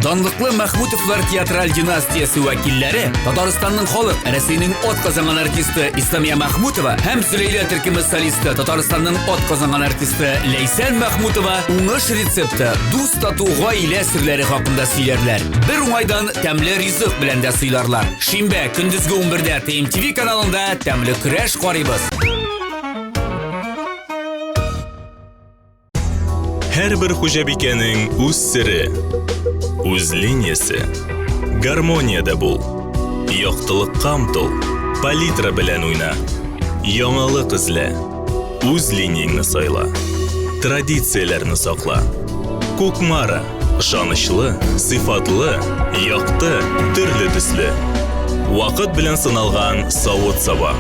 Данлыклы Мәхмүтовлар театраль династиясе вәкилләре, Татарстанның халык, Рәсәйнең ат казанган артисты Исламия Мәхмүтова һәм Зөләйлә төркеме солисты, Татарстанның ат казанган артисты Ләйсән Мәхмүтова уңыш рецепты, дус тату гаилә серләре хакында сөйләрләр. Бер уңайдан тәмле ризык белән дә сыйларлар. Шимбә көндезге 11-дә ТМТV каналында тәмле көрәш карыйбыз. Һәрбер хуҗабикәнең үз сере, үз линиясе. Гармониядә бул. Яктылыкка омтыл. Палитра белән уйна. Яңалык эзлә. Үз линияңне сайла. Традицияләрне сакла. Кукмара. Ышанычлы, сыйфатлы, якты, төрле төсле. Вакыт белән сыналган савыт-саба.